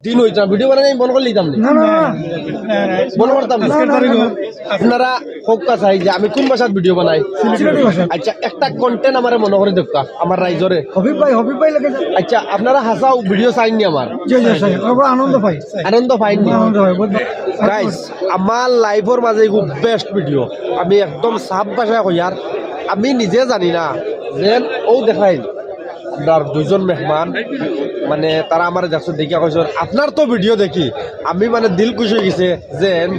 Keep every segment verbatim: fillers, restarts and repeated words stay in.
দিন অইতো না, ভিডিও বানানি আমি বন্ধ করি দিতাম নি। না, না, না। বন্ধ করতাম না। আজকের তারিখও। আপনারা কউক্কা চাই যে আমি কুন ভাষাত ভিডিও বানাই। সিলেটি ভাষা। আচ্ছা, একটা কন্টেন্ট আমারে মনো করি দেউক্কা, আমার রাইজরে। হবিব ভাই, হবিব ভাই লাগে। আচ্ছা, আপনারা হাছাউ ভিডিও চাইন নি আমার? জি, জি, চাই। আমরা আনন্দ পাই। আনন্দ পাইন নি? আনন্দ পাই, বুঝলেন? গাইস, আমার লাইফর মাঝে খুব বেস্ট ভিডিও। আমি একদম সাফ ভাষায় কইয়ার, আমি নিজে জানি না, যেন অউ দেখইন। আপনার দুইজন মেহমান, মানে, তারা আমারে দেখছইন, দেখিয়া কইছইন, "আপনার তো ভিডিও দেখি, আমি, মানে, দিল খুশ অই গেছে।" যেন,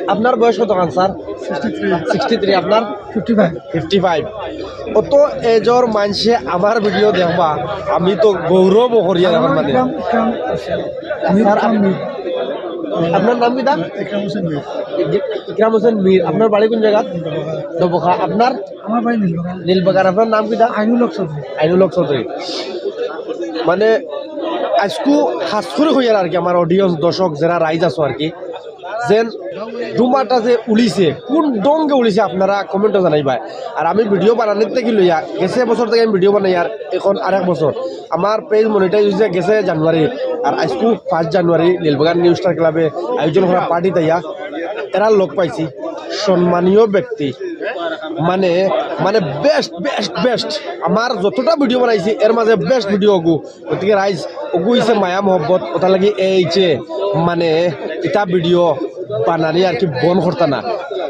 আপনার বয়স কতখান, sir? Sixty three. Sixty three, আপনার? Fifty five. Fifty five. অত এজর মানষে আমার ভিডিও দেখবা, আমি তো গৌরব করিয়ার আমার, মানে। ইকরাম, ইকরাম, স্যার, ইকরাম আপ-, মীর। আপনার নাম কিতা? ইকরাম হোসেন মীর। ইকরাম হোসেন মীর। আপনার বাড়ি কুন জাগাত? ডবকা। ডবকা। আপনার? আমার বাড়ি নীলবাগান। নীলবাগান। আপনার নাম কিতা? আইনুল হক চৌধুরী। আইনুল হক চৌধুরী। মানে, আইজকু খাছ করি কইয়ার আর কি, আমার অডিয়েন্স, দর্শক যেরা রাইজ আছো আর কি, যেন ডুমাটা যে উড়িছে, কুন ঢঙ্গে উড়িছে আপনারা কমেন্টো জানাইবা। আর আমি ভিডিও বানানির থাকি লইয়া, গেছে বছর থাকি আমি ভিডিও বানাইয়ার, অখন আরেক বছর। আমার পেজ মনিটাইজ অইছে গেছে জানুয়ারি, আর আইজকু first January Nilbagan new star ক্লাবে আয়োজন করা পার্টিত আইয়া এরার লগ পাইছি। সম্মানীয় ব্যক্তি, মানে, মানে বেস্ট, বেস্ট, বেস্ট। আমার যতটা ভিডিও বানাইছি এর মাঝে বেস্ট ভিডিও অগু। গতিকে রাইজ, অগু অইছে মায়া মহব্বত, অতার লাগি এই যে, মানে, ইতা ভিডিও বানানি আর কি বন্ধ করতা না।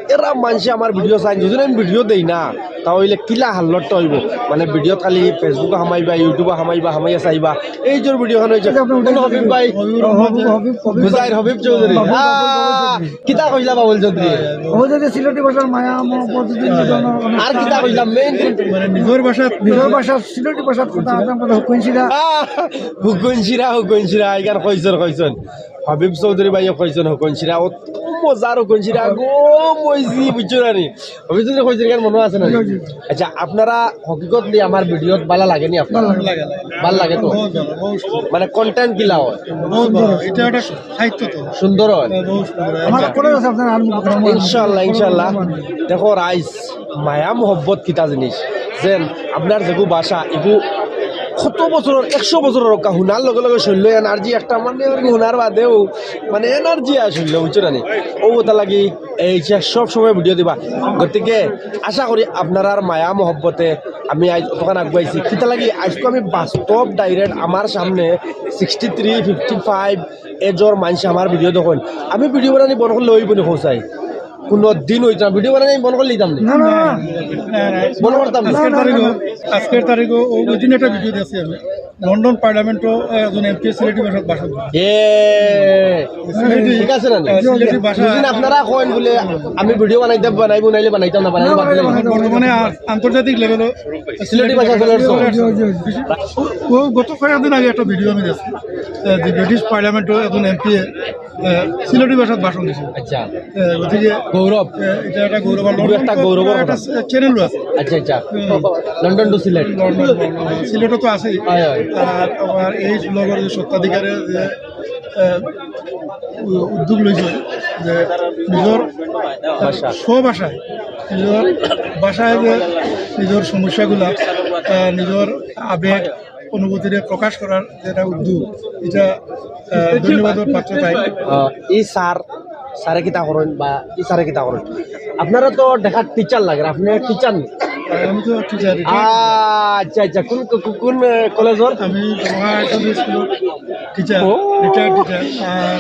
এরা মানষে আমার ভিডিও চাইন, যদি আমি ভিডিও দেই না, তা অইলে কিলা হাল্লতটা অইবো? মানে, ভিডিওত খালি Facebook-ও হামাইবা, YouTube-ও হামাইবা, হামাইয়া চাইবা। এই যে ভিডিও খান অইছে, আচ্ছা, আপনার কোন হবিব ভাই? হবিব, হবিব, হবিব। বুজাইর হবিব চৌধুরী। হবিব, হবিব, আহ, হবিব চৌধুরী। কিতা কইলা বাবুল চৌধুরী? ও যে সিলেটি ভাষার মায়া মহব্বত, যদি হ্যাঁ। আর কিতা কইলা মেইন? মানে, নিজর ভাষাত, নিজর ভাষাত, সিলেটি ভাষাত কথা, আপনার কথা হুকুন সিরা। আহ, হুকুন সিরা, হুকুন সিরা, ইখান কইছইন, কইছইন। হাবিব চৌধুরী ভাইয়ে কইছইন হুকুন সিরা, অত মজার হুকুন সিরা, গো মইজি, বুঝছো না নি? হাবিব চৌধুরী কইছইন, ইখান মনো আছে না নি? জি, জি। আচ্ছা, আপনারা হকিকতলি আমার ভিডিওত বালা লাগে নি আপনার? বালা লাগে। বালা লাগে তো? বহুত ভালা, বহুত সুন্দর। মানে, কন্টেন্ট কিলা অয়? বহুত ভালা। ইটা একটা সাহিত্য তো। সুন্দর অয়? হ্যাঁ, বহুত সুন্দর। আমার আচ্ছা। কলেজ আছে আপনার আলম বকরাম। ইনশাআল্লাহ, ইনশাআল্লাহ। দেখো, রাইজ, মায়া মহব্বত কিতা জিনিস? যেন আপনার যেগু ভাষা, ইগু কত বছরর, একশো বছরর অউক্কা, হুনার লগে লগে শরীলো এনার্জি একটা, মানে, হুনার বাদেও, মানে, এনার্জি আয় শরীলো, বুঝছো না নি? অউ কথা লাগি এই যে সব সময় ভিডিও দিবা। গতিকে আশা করি আপনারার মায়া মহব্বতে আমি আইজ অতখান আগুয়াইছি। কিতা লাগি? আইজকু আমি বাস্তব ডাইরেক্ট আমার সামনে সিক্সটি থ্রি, ফিফটি ফাইভ এজর মানষে আমার ভিডিও দেখইন। আমি ভিডিও বানানি বন্ধ করলে অইবো নি কও চাই? কুনু দিন অইতো না। ভিডিও বানানি আমি বন্ধ করি দিতাম নি। না, না, না। না, না। বন্ধ করতাম না। আজকের তারিখও, আজকের তারিখও ও-, ওই দিন একটা ভিডিও দিছি আমি। লন্ডন পার্লামেন্টো একজন এমপি সিলেটি ভাষাত ভাষণ দিছে। এ, সিলেটি, ঠিক আছে না? হ্যাঁ, সিলেটি ভাষা। যদি আপনারা কইন বুলে আমি ভিডিও বানাইতে, বানাইবো, নাইলে বানাইতাম না, বানাইলে বাদ দিলাম। বর্তমানে আ-, আন্তর্জাতিক লেভেলো সিলেটি ভাষা চলে আসছে। ও, ও গত কয়েকদিন আগে একটা ভিডিও আমি দেখছি, এ, যে ব্রিটিশ পার্লামেন্টো একজন এমপি, এ, সিলেটি ভাষাত ভাষণ দিছে। আচ্ছা। এ, গতিকে গৌরব। এ, ইটা একটা গৌরব। আর ইটা একটা লন্ডন গৌরবর একটা কথা। চ্যানেলও আছে। আচ্ছা, আচ্ছা। হুম। London to Sylhet. London, London. সিলেটো তো আছেই। হয়, হয়। আর আমার এই ব্লগর যে স্বত্বাধিকারে যে, এ, উ-, উদ্যোগ লইছে যে নিজর ভাষা। স্বভাষায়, নিজর ভাষায় যে নিজর সমস্যাগুলা, এ, নিজর আবেগ, অনুভূতিরে প্রকাশ করার যেটা উদ্যোগ, ইটা, আহ, ধন্যবাদর পাত্র তাই। আহ, ই স্যার, স্যারে কিতা করইন বা ই স্যারে কিতা করইন? আপনারা তো দেখাত টিচার লাগের, আপনে টিচার নি? আমি তো টিচার, রিটায়ার্ড টিচার। আহ, আচ্ছা, আচ্ছা, কুন, কুন, কুন, আহ, কলেজর? আমি জওহর হায়ার সেকেন্ডারি স্কুলর টিচার, ও। Retired teacher. আর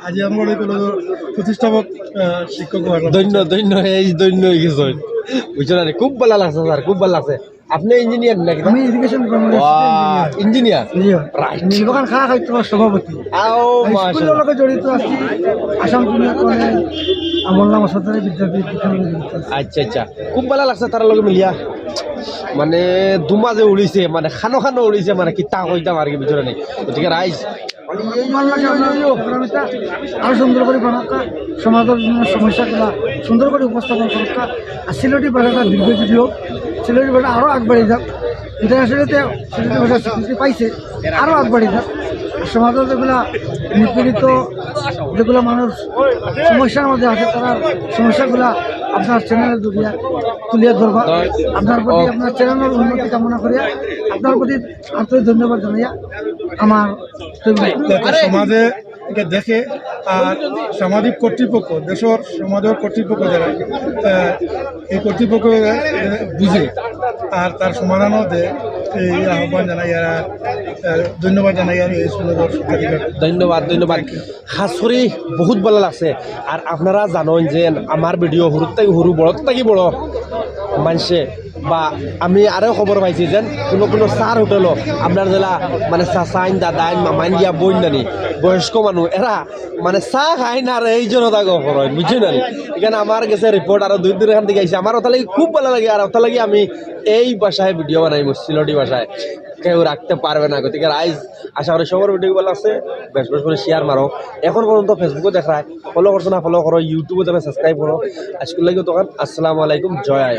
আজি আমার এই কলেজর প্রতিষ্ঠাপক, আহ, শিক্ষক হওয়ার। ধন্য, ধন্য, এই ধন্য অই গেছইন। বুঝছো না রে? খুব ভালা লাগছে স্যার, খুব ভালা লাগছে। আপনে ইঞ্জিনিয়ার নাকি? আমি এডুকেশন ডিপার্টমেন্টর ওয়া, ইঞ্জিনিয়ার। ইঞ্জিনিয়ার? জি। রাইট। নীলবাগান খাঁ খাইতে আমার সভাপতি। আও, আমি মাশাআল্লাহ। স্কুলর লগে জড়িত আছি। আসাম জুনিয়র কলেজ, আমল নাম সরকারি বিদ্যাপীঠ, এখানে জড়িত আছি। আচ্ছা, আচ্ছা। খুব ভালা লাগছে তারার লগে মিলিয়া। মানে, ধুমা যে উড়িছে, মানে, খানো খানো উড়িছে, মানে, কিতা কইতাম আর কি, বুঝছো না নি? গতিকে রাইজ, আরো সুন্দর করি বানাউক্কা, সমাজর বিভিন্ন সমস্যাগুলা সুন্দর করি উপস্থাপন করউক্কা। আর সিলেটি ভাষাটা দীর্ঘজীবী হোক, সিলেটি ভাষা আরো আগবাড়ি যাউক। ইন্টারন্যাশনালিতে সিলেটি ভাষা স্বীকৃতি পাইছে, আরো আগবাড়ি যাউক। সমাজর যেগুলা নিপীড়িত, যেগুলা মানুষ সমস্যার মধ্যে আছে, তারার সমস্যাগুলা আপনার চ্যানেলের জরিয়া তুলিয়া ধরবা। আপনার প্রতি, আপনার চ্যানেলের উন্নতি কামনা করিয়া আপনার প্রতি আন্তরিক ধন্যবাদ জানাইয়া আমার যাতে সমাজে এটা দেখে আর সামাজিক কর্তৃপক্ষ, দেশের সমাজের কর্তৃপক্ষ যারা, আহ, এই কর্তৃপক্ষ, আহ, বুঝে আর তার সমাধানও দেয়, এই আহ্বান জানাই আর, আহ, ধন্যবাদ জানাই আর এই সুন্দর শিক্ষার্থীদের। ধন্যবাদ, ধন্যবাদ। খাস করি বহুত ভালা লাগছে। আর আপনারা জানইন যে আমার ভিডিও হুরুর থাকি হুরু, বড় থাকি বড় মানষে বা আমি আরো খবর পাইছি যে কোনো কোনো চার হোটেলও আপনার যেলা মানে চাচাইন, দাদাইন, মামাইন গিয়া বইন নানি বয়স্ক মানুষ এরা মানে চা খাইন আর এই জনতা গো করইন, বুঝছইন নানি? এখানে আমার গেছে রিপোর্ট আরো দুই দিন এখান থেকে আইছে, আমার ওটা লাগি খুব ভালা লাগে। আর ওটা লাগি আমি এই ভাষায় ভিডিও বানাইমু, সিলেটি ভাষায়, কেউ রাখতে পারবে না। গতিকে আইজ আশা করি সবার ভিডিও ভালা লাগছে, বেশ বেশ করে শেয়ার মারো। এখন পর্যন্ত ফেসবুকও দেখরায়, ফলো করছো না ফলো করো, ইউটিউবও যারা সাবস্ক্রাইব করো। আজকের লাগি তখন আসসালামু আলাইকুম, জয় আয়।